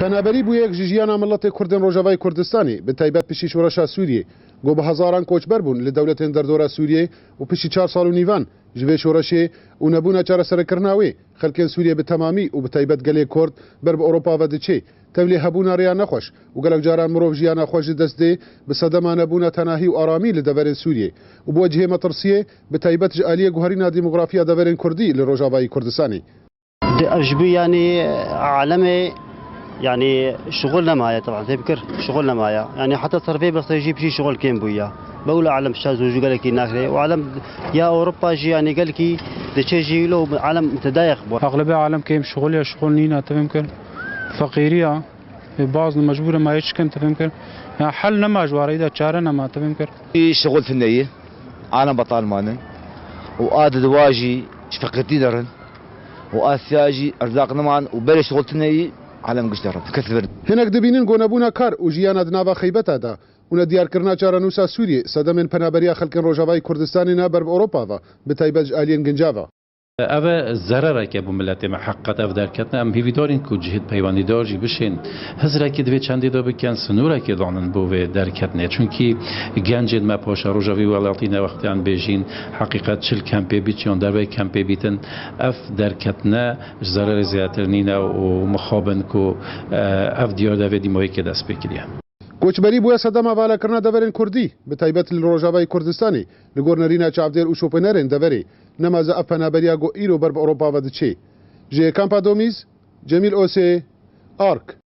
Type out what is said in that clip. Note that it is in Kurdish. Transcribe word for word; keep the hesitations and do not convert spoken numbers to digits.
Penaberî bûye yek ji jiyana miletê Kurdên Rojavayê Kurdistanê, bi taybet piştî şoreşa Sûriyê, ku bi hezaran koçber bûn li dewletên derdora Sûriyê û piştî çar sal û nîvan ji vê şoreşê û nebûna çareserkirina wê, xelkên Sûriyê bi temamî û bi taybet gelê Kurd ber bi Ewropa ve diçê. Tevlî hebûna rêya nexweş û gelek caran mirov jiyana xwe ji dest dê, bi sedema nebûna tenahî û aramî li deverên Sûriyê û bi wecihê metirsiyê, bi taybet ji aliyê guherîna demografiya deverên Kurdî li Rojavayî Kurdistanê. Di ev ji bo, yanî, alemê, yanî, şixul nemaye, teban, tê bikir, şixul nemaye. Yanî, heta ser vê bexsê jî pişî şixul kêm bûye. Bewle alem şa zû jû gelekî naxire. Û alem ya Ewropa jî, yanî, gelekî diçe jî lo alem mutedayek bû. Eglebê alem kêm şixul ya, şixul nîne, tevim kir. Feqîriya, e, bazı mecbûr e, ma hiç kim, tevim kir. Ya hel nema ji wareyî de, çare nema, tevim kir. Şixul tune ye, alem betal manin. Û a di diwa jî ji feqîrtî derin. Û Asya jî erzaq niman û berê şixul tune yî alem giş derin. Kes vir. Hinek dibînin ku nebûna kar û jiyana di nava xeybeta de û nediyarkirina çarenûsa Sûriyê sedemên penaberiya xelkên Rojavayê Kurdistanê ne ber bi Ewropa ve, bi taybet ji aliyên ginca ve. Ev e zerereke bo miletê me. Heqîqet ev derketin, em hîvîdar in ku cihêt peywendîdar jî bişên hizrekê di vê çendê de bikin, sinûrekê danin bo vê derketinê. Çunkî gencên me paşeroja vî welatî ne, wextê em bêjîn heqîqet çil kempê bît yan dervey kempê bîtin, ev derketine ji zererê zêdetir nîne û mixabin ku, e, ev diyar de vê dîmayekê dest pê kiriye. Koçberî bûye sedema valakirina deverên Kurdî, bi taybet li Rojavayê Kurdistanê, li gor nerîna çavdêr û şopênerên deverê, nema zî ev penaberiya ku îro ber bi Ewropa ve diçê. Ji Kampa Domîz, Cemîl Osê, Ark.